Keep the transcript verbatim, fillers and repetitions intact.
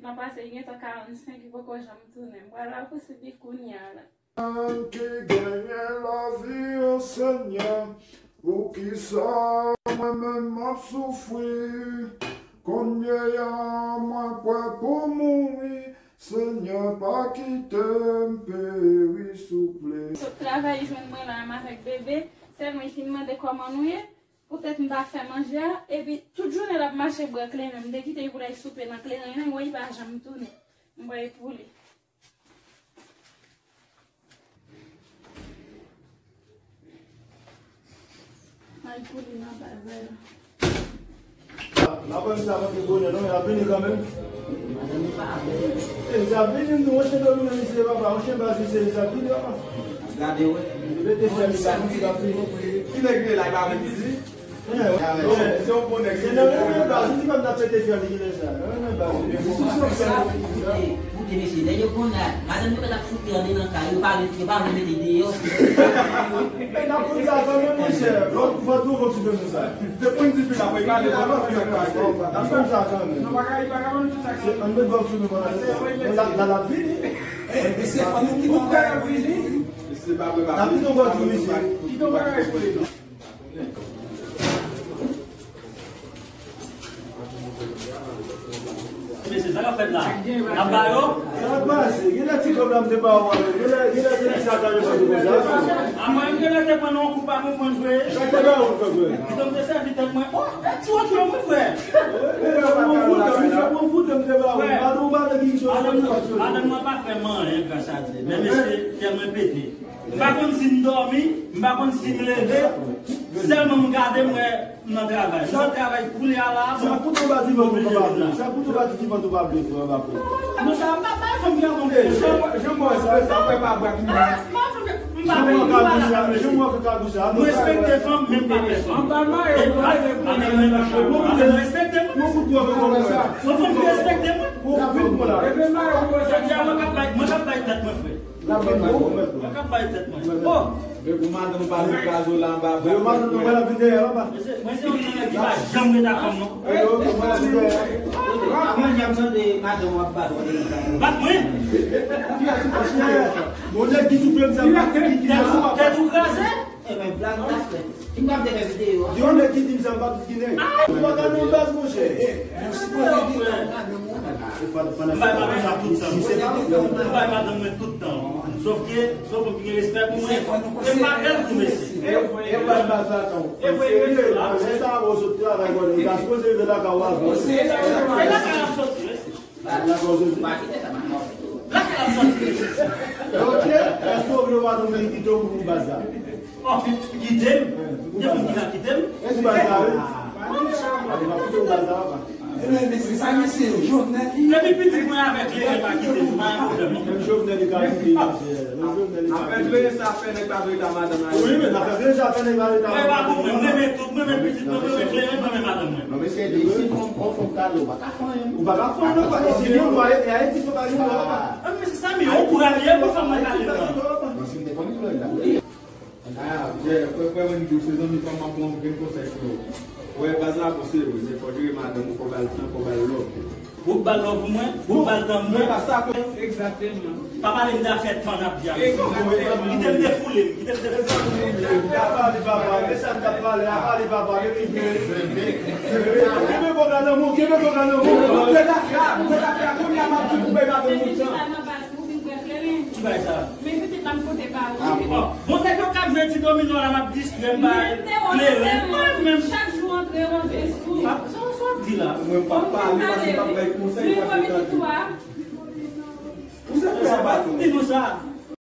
An pase, li gentan karannsenk, li poko janm tounen. M pral la pou Sibi kounye a la. Ki genyen lavi, o Senyè, poukisa mwen menm m ap soufri? Kounye a, mwen prè pou mouri. Senyè, pa kite m peri, souple. Sot travay jwenn mwen la, m avèk bebe. Sèl mwen ki mande kòman nou ye. Poutèt m pa fè manje a, epi tout jounen l ap mache bwè kleren. M te kite l pou l al soupe nan kleren an, wè, li pa janm tounen. M voye pou li. Al pou li nan bagay la. Aprann sa pa gen bonè non, y ap vini kanmenm. E, y ap vini, nou, yon chen domine misye, papa, yon chen baz misye, y ap vini, papa. Gade, wè. Yo mete fè li la, misye ap vini. Ki nèg li la, li pa vle di? Se yon bon nèg. Se nan renmen baz, ou di pa m t ap pete fyèl li, kilè sa? Nan renmen baz. Koute, koute, mesye, nèg yo konn la. Madanm yo mèt ap souke andedan kay, yo pa vle, yo pa vle mete deyò. E n ap konn sa kanmenm, monchè. Fò, fò nou fòk sou nou sa. Se pou n di pi la, pou n pale, pou n fè sa. N ap konn sa kanmenm. Se, ann met fòk sou nou, la, la, l ap vini. E se fanmi ki tonbe ap vini. Mesye, pa vle, pa vle. N ap kite yon gòj pou misye. Kite yon bagay pou li. Mesye, sa k ap fèt la? N ap ba yo? Sa k ap pase? Genlè ti kòb la m te ba ou a menm. Genlè, genlè se li sa k ale fè konsa. A mwen, m genlè te pran nan yon kou pa konprann vre. Sa k te ba ou, frè, frè? Pito m te sèvi tèt mwen. O, e ti wòch yo, mwen, frè. E, e, pran fout, misye pran fout, m te ba ou. Frè. Madanm ou pa vle gen sou madanm mwen pa fè m anyen, gras a Dye. Men mesye, kè mwen pete. M pa konn si m dòmi, m pa konn si m leve. Sèlman m gade, m wè m nan travay. M nan travay kounye a la. Sa kouto ba divan tou pa vle. Sa kouto ba divan tou pa vle, frè, m pa konn. Non, sa pa, pa fanm ki ap monte. Jan m wè sa, sa kwè pa bwa ki mal. Pa fanm ki, m pa konn. Jan m wè kabousa, jan m wè kabousa. M respekte fanm, men m pa fè fanm. E pa, a, men mwen pa fè fanm. Mwen respekte mwen. Mwen fanm ki respekte mwen. Mwen k ap bay, mwen k ap bay tèt mwen, frè. Mwen k ap bay tèt mwen. O! Depi madanm ou pa vin kraze w la anba. Yo, madanm nou, mwen la vin dèyè anba. Mwen se, mwen se yon nèg ki pa janm ret ak fanm, non. Yo, mwen la vin dèyè. Mwen janm tande madanm w ap bat ou. Bat mwen? Ki a sou kòch dèyè? Bon, nèg ki soufle m sa, ki, ki, ki tèt ou, tèt ou kraze? E men, blag ou ta fè. Ki m ap te fè videyo a? Yon nèg ki di m sa, m pa di ki nèg. Ou pa ka nan baz, monchè. Ou sipoze gen yon madanm ou. M bay madanm mwen tout tan. M bay madanm mwen tout tan. Sòf ke, sòf ke gen respè pou mwen. E m pa bèl tou, mesye. E vre, e vre, baz la tan. E vre, e vre. Lè sa a, ou sot travay, ou ta sipoze rive lakay ou avan. E lakay la soti, mesye. Lakay la soti. Ok, èske ou vle madanm mwen kite w pou baz la? O, kite m? Gen fanm ki ka kite m? E ti baz la, wi. Ale, pa kite w baz la, papa. Ebyen, mesye, sa mesye yo, Jovenel li. Depi pitit mwen avèk li, li pa kite m, pa gen pwoblèm, non. Menm Jovenel li ka kite, mesye. Menm Jovenel li ka kite. Afè vle sa fè nèg pa vle ta madanm la. Wi, men afè vle sa fè nèg pa vle ta madanm. Mwen pa pou mwen, mwen renmen tout, mwen renmen pitit mwen, mwen renmen kleren, mwen renmen madanm mwen. Non, mesye, di, si fanm, on fanm kado, ou pa ka fè anyen, non. Ou pa ka fè anyen, non, papa. Si li anvwaye, e Ayiti, fò pa li anvwaye, papa. Ah, men se sa, men ou kouraje pou fanm nan kado. Men si m te konn li, mwen la. Ah, yeah, frè, frè Wendy, se zanmi pa m, m ap pran grenn konsèy pou ou. Wè, baz la bon, se vre, men fò w jere madanm ou, fò w ba l tan, fò w ba l love. Ou ba l love pou mwen, ou ba l tan pou mwen. Egzakteman. Pa pale m de afè tan n ap di a. Egzakteman. Kite m defoule m, kite m defoule m. Apa li papa, men sa m t ap pale, apa li papa, men li vle. Kenbe kòk la nan men w, kenbe kòk la nan men w. Mwen te ka, mwen te ka fè a kounye a, m ap di pou bay madanm ou tan. Ki bagay sa? Men pitit la m pote ba ou. Ah, bon. Bon, nèg yo k ap jwe ti domino la, m ap distrè m bay kleren. Mwen menm. Chak jou antre, rantre sou. Ah, sa, sa w ap di la? Mwen pa pale, paske m ap bay konsèy, paske tande. Ou se frè a baton. Di nou sa.